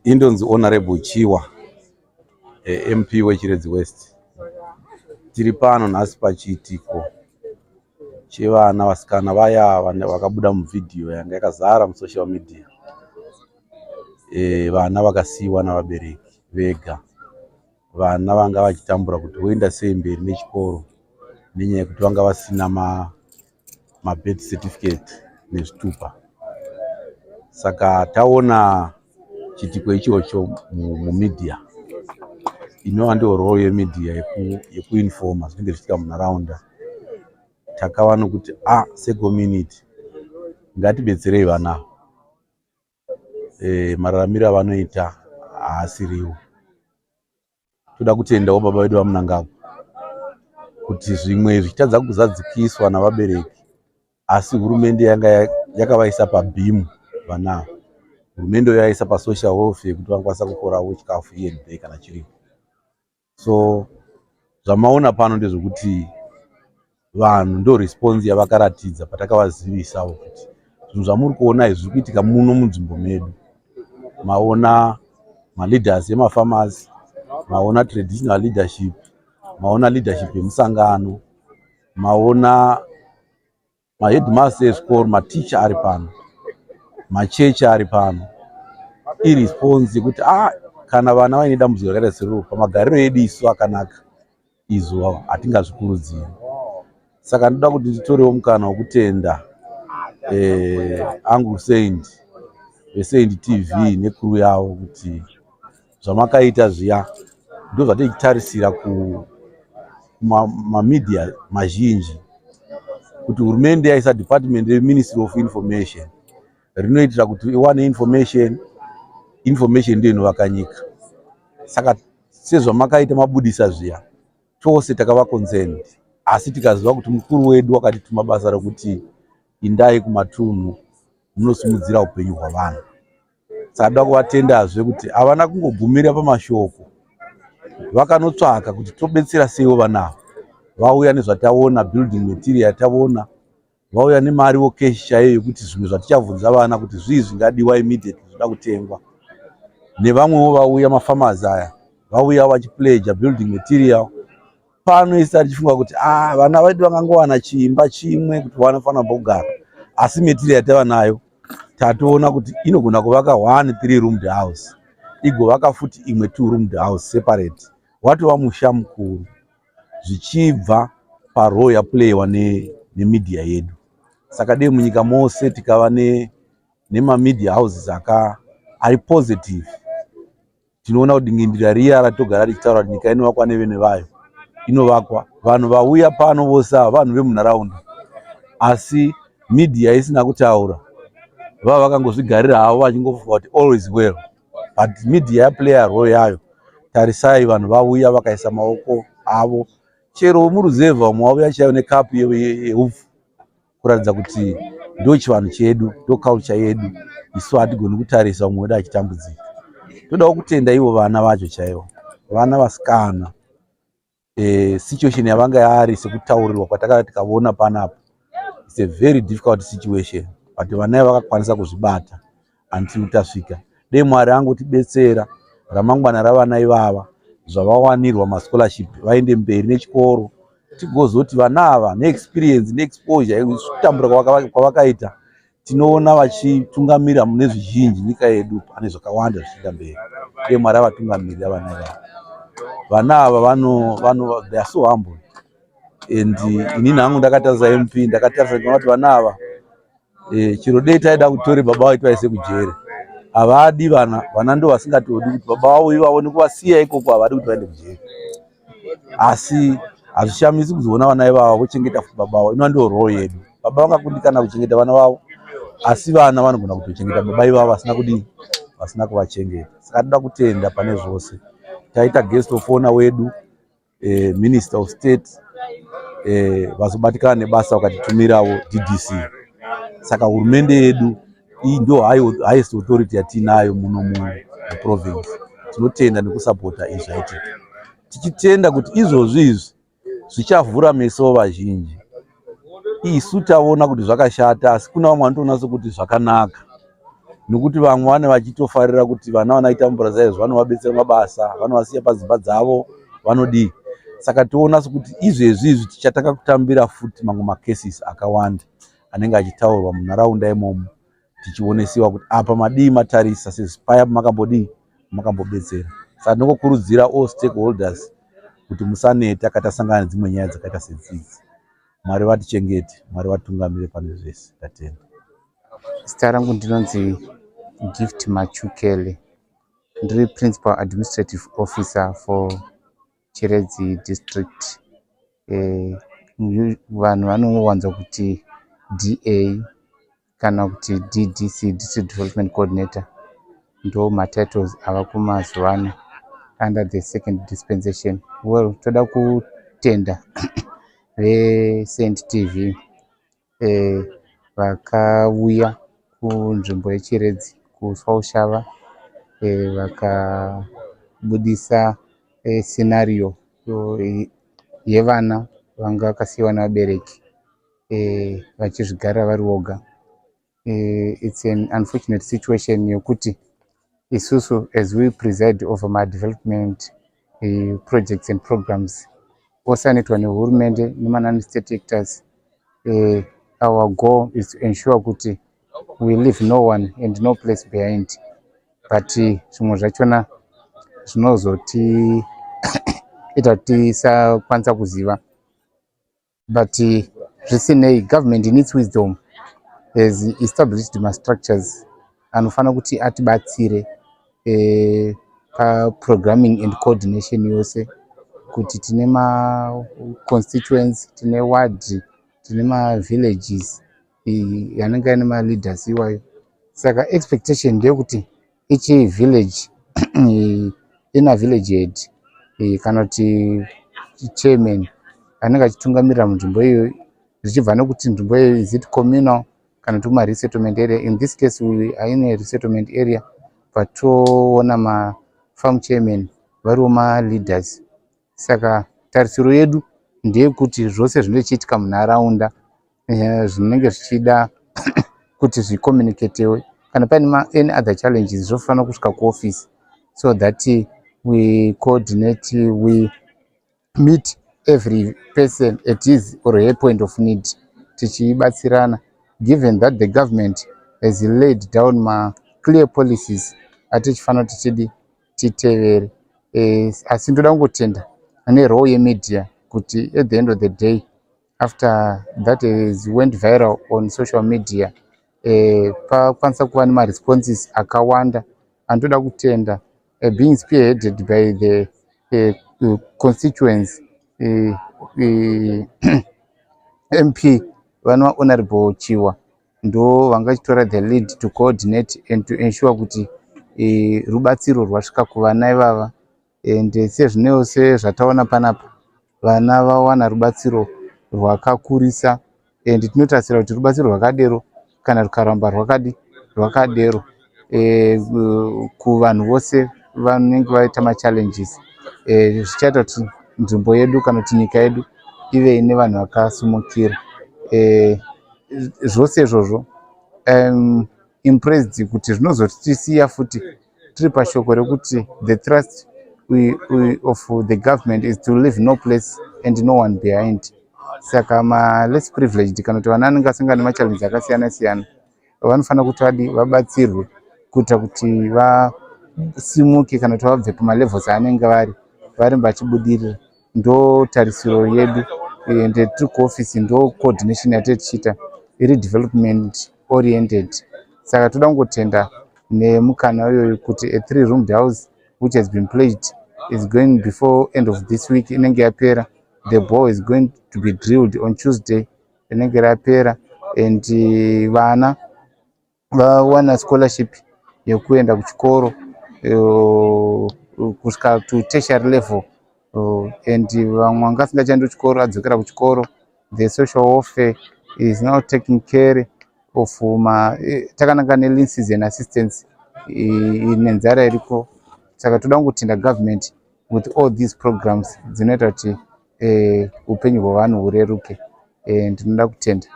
Indonzi Honorable Chiwa, MP weChiredzi West. Tiri pano nhasi pachiitiko chevana vasikana vaya vakabuda muvhidhiyo yanga yakazara musocial media. Vana vakasiiwa navabereki vega. Vana vanga vachitambura kuti voenda sei mberi nechikoro nenyaya yekuti vanga vasina mabirth certificate nezvitupa. Saka taona chiitiko ichocho mumedia inova ndiyo role yemedia yekuinfoma zvinenge zvichiitika munharaunda. Takava nokuti a secommunity ngatibetserei vana ava. Mararamiro avanoita haasiriwo. Toda kutendawo baba vedu vaMnangagwa kuti zvimwe zvichitadza kuzadzikiswa navabereki asi hurumende yanga yakavaisa pabhimu vana ava. Hurumende yaisa pasocial welfare kuti vanokwanisa kukorawo chikafu here and there kana chiripo. So zvamaona pano ndezvekuti vanhu ndo response yavakaratidza patakavazivisawo kuti zvinhu zvamuri kuona izvi zviri kuitika muno munzvimbo medu. Maona maleaders emafarmers, maona traditional leadership, maona leadership yemusangano, maona maheadmaster ezvikoro, maticha ari pano, machechi ari pano. Iresponse yekuti ah, kana vana vaine dambudziko rakaita seroro pamagariro edu isu akanaka izvo hatingazvikurudziri. Saka ndoda kuti nditorewo mukana wekutenda Uncle Saint veSaint TV necrew yavo kuti zvamakaita zviya ndo zvatichitarisira kumamedia mazhinji kuti hurumende yaisa department reMinistry of Information rinoitira kuti iwane information. Information ndiyo inovaka nyika. Saka sezvamakaita mabudisa zviya, tose takava concerned, asi tikaziva kuti mukuru wedu wakatituma basa rekuti indai kumatunhu munosimudzira upenyu hwavanhu. Saka toda kuvatendazve kuti havana kungogumira pamashoko, vakanotsvaka kuti tobetsera seiwo vana ava. Vauya nezvataona, building material yataona, vauya nemariwo cash chaiyo yekuti zvimwe zvatichabvunza vana kuti zvii zvingadiwa immediately zvoda kutengwa. Nevamwewo vauya, mafarmers aya vauya vachipledge building material pano. Isi tichifunga kuti ah, vana vedu vangangowana chiimba chimwe kuti vanofanira pokugara, asi material yatava nayo tatoona kuti inogona kuvaka one three roomed house, igovaka futi imwe two roomed house separate, watova musha mukuru, zvichibva parole yaplayiwa nemedia yedu. Saka dei munyika mose tikava nemamedia houses aka ari positive, tinoona kuti dingindira riya ratogara tichitaura kuti nyika inovakwa nevene vayo inovakwa. Vanhu vauya pano vose ava vanhu vemunharaunda, asi media isina kutaura vava vakangozvigarira havo vachingofunga kuti all is well, but media yaplaya role yayo. Tarisai, vanhu vauya vakaisa maoko avo, chero muruzevha umwe wauya chaiyo nekapu yeupfu kuratidza kuti ndo chivanhu chedu, ndo culture yedu. Isu hatigoni kutarisa umwe wedu achitambudzika. Todawo kutenda ivo vana vacho chaivo, vana vasikana. Situation yavanga yari sekutaurirwa kwatakava tikaona panapa, it's a very difficult situation, but vana ivo vakakwanisa kuzvibata until tasvika. Dei Mwari angotibetsera ramangwana ravana ivava, zvavawanirwa mascholarship, vaende mberi nechikoro, tigozoti vana ava neexperience neexposure yekutambura kwavakaita, tinoona vachitungamira mune zvizhinji nyika yedu pane zvakawanda zvichienda mberi. Dei Mwari avatungamirira vana ivava. Vana ava vano, they are so humble, and inini hangu ndakatarisa MP, ndakatarisa ndikaona kuti vana ava chero dei taida kutore baba vacho vaise kujere, havadi. Vana, vana ndo vasingatodi kuti baba vavo ivavo nekuvasiya ikoko, havadi kuti vaende kujere. Asi hazvishamisi kuzoona vana ivava vochengeta futi baba vavo. Inova ndo role yedu. Baba vangakundikana kuchengeta vana vavo, asi vana vanogona kutochengeta baba ivavo vasina kudii, vasina kuvachengeta. Saka toda kutenda pane zvose. Taita guest of honor wedu, Minister of State, vazobatikana nebasa vakatitumirawo DDC. Saka hurumende yedu iyi ndo highest authority yatinayo muno muprovince. Tinotenda nekusapota izvi zvaitika, tichitenda kuti izvozvi izvi zvichavhura meso vazhinji. Isu taona kuti zvakashata, asi kuna vamwe vanotoona sekuti zvakanaka. Nokuti vamwe vane vachitofarira kuti vana vanaitambura saizvo vanovabetsera mabasa, vanovasiya padzimba dzavo, vanodii. Saka toona sekuti izvezvi izvi tichatanga kutambira futi mamwe macases akawanda anenge achitaurwa munharaunda imomo, tichionesiwa kuti apa madii matarisa sezipaya makambodii makambobetsera. Saka tinongokurudzira all stakeholders kuti musaneta kana tasangana nedzimwe nyaya dzakaita sedzidzi. Mwari vatichengete, Mwari vatungamire pane zvese. Ndatenda. Zita rangu ndinonzi Gift Machukele. Ndiri Principal Administrative Officer for Chiredzi District. Vanhu vanowanza kuti DA kana kuti DDC, District Development Coordinator. Ndo matitles ava kumazuva ano under the second dispensation. Well, toda kutenda veSaint TV vakauya kunzvimbo yeChiredzi kuSwaushava, vakabudisa scenario yevana vanga vakasiyiwa nevabereki vachizvigarira vari voga. It's an unfortunate situation yekuti isusu, as we preside over madevelopment projects and programs ose anoitwa nehurumende nema-non-state actors, our goal is to ensure kuti we leave no one and no place behind, but zvimwe zvachona zvinozotiita kuti tisakwanisa kuziva. But zvisinei, government in its wisdom has established mastructures anofanira kuti atibatsire paprogramming and coordination yose, kuti tine maconstituents, tine ward, tine mavillages anenge aine maleaders iwayo. Saka expectation ndeyekuti each village ina village head kana kuti chairman anenge achitungamirira munzvimbo iyoyo, zvichibva nekuti nzvimbo iyoyo is it communal kana kuti kumaresettlement area. In this case, we are in a resettlement area, but toona mafarm chairman variwo maleaders. Saka tarisiro yedu ndeyekuti zvose zvinenge zvichiitika munharaunda zvinenge zvichida kuti zvicommunicatewe, kana paine any other challenges, zvofanira kusvika kuoffice so that we coordinate, we meet every person at his or her point of need, tichibatsirana, given that the government has laid down maclear policies atichifanira kuti tidi titevere. Asi ndoda kungotenda nerole yemedia kuti at the end of the day, after that has went viral on social media, pakwanisa kuva nemaresponses akawanda. Andoda kutenda being spearheaded by the constituents MP vanova Honorable Chiwa, ndo vanga vachitora the lead to coordinate and to ensure kuti rubatsiro rwasvika kuvana ivava. And sezvinewo sezvataona panapa, vana vawana rubatsiro rwakakurisa, and tinotarisira kuti rubatsiro rwakadero kana rukaramba rwakadi rwakadero kuvanhu vose vanenge vaita machallenges, zvichaita kuti nzvimbo yedu kana kuti nyika yedu ive ine vanhu vakasimukira. Zvose izvozvo, impressed kuti zvinozotisiya futi tiri pashoko rekuti the trust of the government is to leave no place and no one behind. Saka maless privileged kana kuti vana vanenge vasangana nemachallenges akasiyana siyana vanofanira kuti vadi vabatsirwe kuitira kuti vasimuke kana kuti vabve pamalevels aanenge vari, varambe vachibudirira. Ndo tarisiro yedu, ende tiri kuofisi ndo coordination yatiri tichiita iri development oriented. Saka toda kungotenda nemukana uyoyu kuti a three roomed house which has been pledged is going before end of this week inenge yapera. The bore is going to be drilled on Tuesday, inenge rapera, and vana vawana scholarship yekuenda kuchikoro kusvika to tertiary level, and vamwe vanga vasingachaendi kuchikoro adzokera kuchikoro. The social welfare is now taking care of ma takananga nelean season assistance nenzara iriko. Saka toda kungotenda government with all these programs dzinoita kuti upenyu hwevanhu hureruke. Ndinoda kutenda.